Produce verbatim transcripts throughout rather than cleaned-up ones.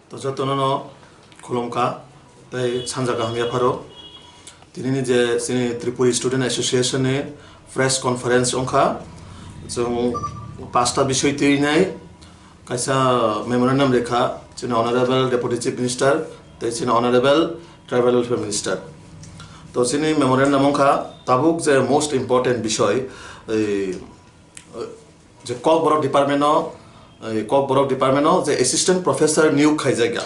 To jotono no khulumkha tei sanja kaham yapharo. Tinini je chini Tripuri Student Association ni press conference wngkha, chwng pasta bisoi twi nai kaisa memorandum rekha chini Honorable Deputy Chief Minister tei chini Honorable Tribal Welfare Minister. To chini memorandum wngkha tabuk je most important bisoi, ei, je Kokborok department o, ei, Kokborok department o je assistant professor niyok khaijak ya.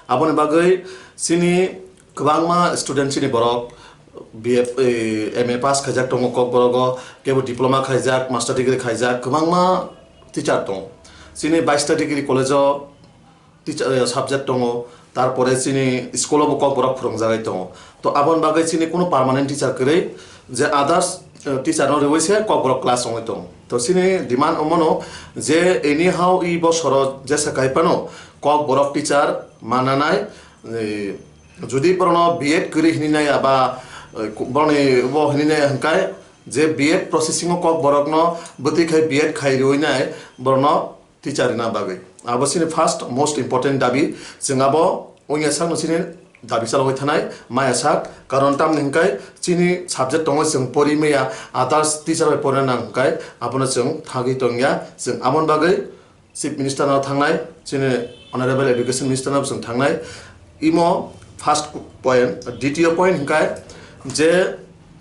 Aboni bagwi chini kwbangma student chini borok B F, ei, M A pass khaijak tongo Kokborok o, kebo diploma khaijak, master degree khaijak, kwbangma teacher tongo. Chini bais ta degree college o teacher, eh, subject tongo, tarpore chini school o bo Kokborok phwrwngjagwi tongo. To aboni bagwi chini kuno permanent teacher kwrwi, je others, eh, teacher no rwui se Kokborok class wngwi tongo. To chini demand omono je anyhow i bosoro jesa kai phano Kokborok teacher mananai, eh, jodi borokno B Ed kwrwi hinwi nai aba, eh, borokni bo hinwi nai hwnkhe je B Ed processing o Kokborokno bwtwi khai B Ed khai rwui nai borokno teacher rina bagwi. Abo chini first most important dabi, chwng abo wngya sakno chini dabi chalogwi thanai maya sak, karon tamni hwnkhe chini subject tongo chwng pori maya, others teacher bai porina nang hwnkhe abono chwng thagwi tongya, chwng aboni bagwi Chief Minister no thangnai, chini Honorable Education Minister no chwng thangnai. Imo first point, ditiyo point hwnkhe je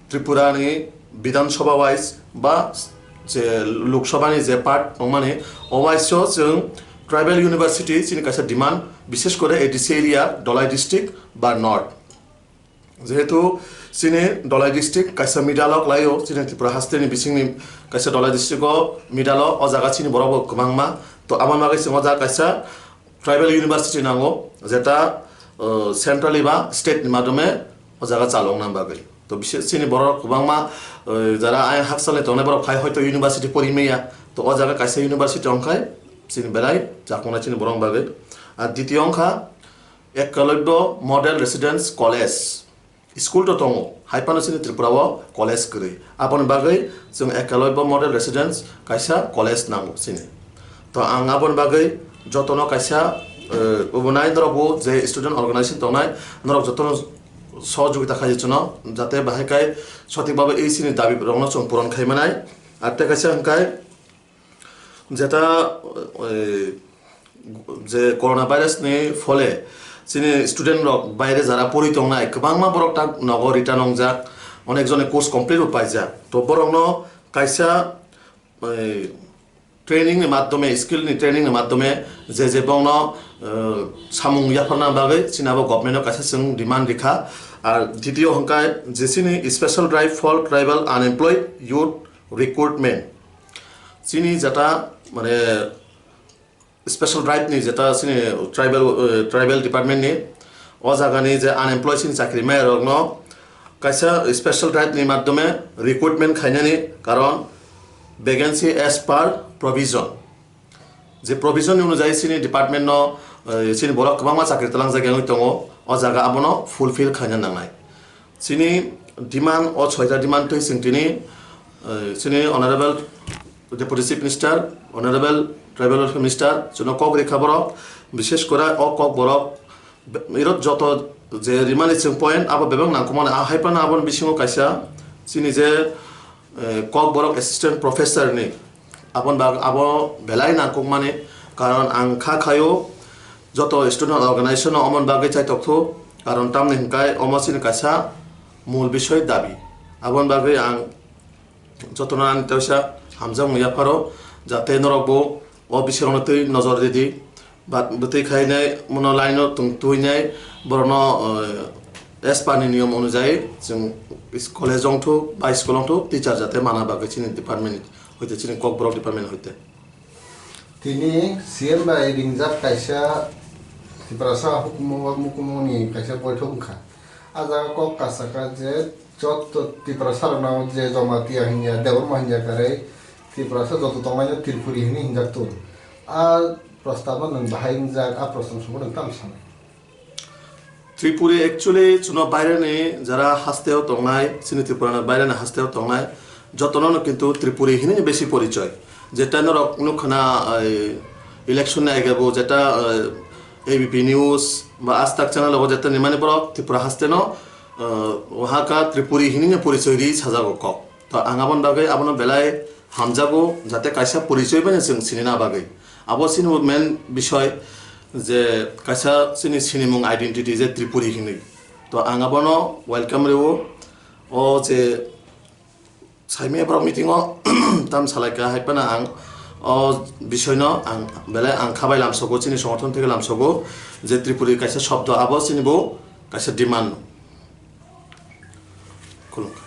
Tripura ni Bidhan Sabha wise ba je Lok Sabha ni je part tongmani, o wise o chwng tribal university chini kaisa demand, bishesh kore A D C area, Dholai district ba North. Jehetu chini Dholai district kaisa middle o kwlaio, chini Tripura haste ni bisingni kaisa Dholai district o middle o, o jaga chini borok bo kwbangma. To aboni bagwi chwng o jaga kaisa tribal university nango, jeta, uh, centrally ba state ni madhyome o jaga chalokna bagwi. To bishe chini borok kwbangma, uh, jara ayang hakchalni tongnai borok phai hoito university pori maya. To o jaga kaisa university wngkhai chini belai jakongna chini borok bagwi. Ar ditiyo wngkha Eklavya Model Residence College. School to tongo, hai phano chini Tripura o college kwrwi. Aboni bagwi chwng Eklavya Model Residence kaisa college nango chini. To ang aboni bagwi jotono kaisa, eh, ubunai norok bo je student organization tongnai, norok jotono sohojogita khai chwngno, jate bahai kai sothik bhabe ei chini dabi rokno chwng puron khai manai. Ar tei kaisa hwnkhe Jeta, eh, je corona virus ni phole chini student rok baire jara pori tongnai, kwbangma borok ta nogo return wngjak, onek jone course complete bo paijak. To borokno kaisa, eh, training ni madhyome, skill ni training ni madhyome je je bongno, eh, samung yapharna bagwi chini abo government o kaisa chwng demand rikha. Ar ditiyo hwnkhe je chini special drive for tribal unemployed youth recruitment. Chini jeta, mane, special drive ni jeta chini tribal, eh, tribal department ni o jaga ni je unemployed chini chakri maya rok no kaisa special drive ni madhyome recruitment khainani, karon vacancy as per provision. Je provision ni onujai chini department no, eh, chini borok kwbangma chakri twlangjak wngwi tongo, o jaga abono fulfill khaina nangnai. Chini demand, o soita demand twi chwng tini, eh, chini Honorable Deputy Chief Minister, Honorable Tribal Welfare Minister, chwngno kok rikha borok, bishesh kore o kok borok, be-, irot joto je rimani chwng point abo bebak nangkukmani, a hai phano aboni bisingo kaisa chini je, eh, Kokborok Assistant Professor ni aboni bag-, abo belai nangkukmani, karon ang kha khaio joto student organization no omoni bagwi chai tokthu, karon tamni hwnkhe omo chini kaisa mul bisoi dabi. Aboni bagwi ang jotono ani teisa hamjakmung yapharo, jate norok bo o bisingno twi nojor ridi. But bwtwi khainai mono line o tong tuinai borokno, eh, as per ni niyom onujai chwng is-, college wngthuk ba school wngthuk teacher jate mana bagwi chini department hoite, chini Kokborok department hoite. Tini C M bai ringjak kaisa Tiprasa hukumu ba mukumu ni kaisa boithok wngkha. A jaga kok kasaka je joto Tiprasa rokno je Jamatia hinya, Debbarma hinya kwrwi Tiprasa joto tongnaino Tripuri hinwi hinjak tong. A prostabno nwng bahai wngjak, a prostabno songbo nwng tamo sanai? Tripuri actually chwngno baireni jara hasteo tongnai, chini Tripurani baireni hasteo tongnai, jotono no kintu Tripuri hinwi besi porichoi. Jeta norok nukha na, ai, election ni aige bo jeta, ai, A B P News ba Aaj Tak channel o jete nimani borok Tripura haste no, uh, wahaka Tripuri hinwi no porichoi ri sajago kok. To ang aboni bagwi abono belai hamjago, jate kaisa porichoi bai no chwng sinina bagwi. Abo chini bo main bisoi je kaisa chini sinimung identity je Tripuri hinwi. To ang abono welcome rwo. O je saimaya borok meeting o tam salaika hai phano ang o bisoi no ang belai ang khabai lamsogo, chini songothon theke lamsogo je Tripuri kaisa shobdo abo chini bo kaisa demand. Khulumkha.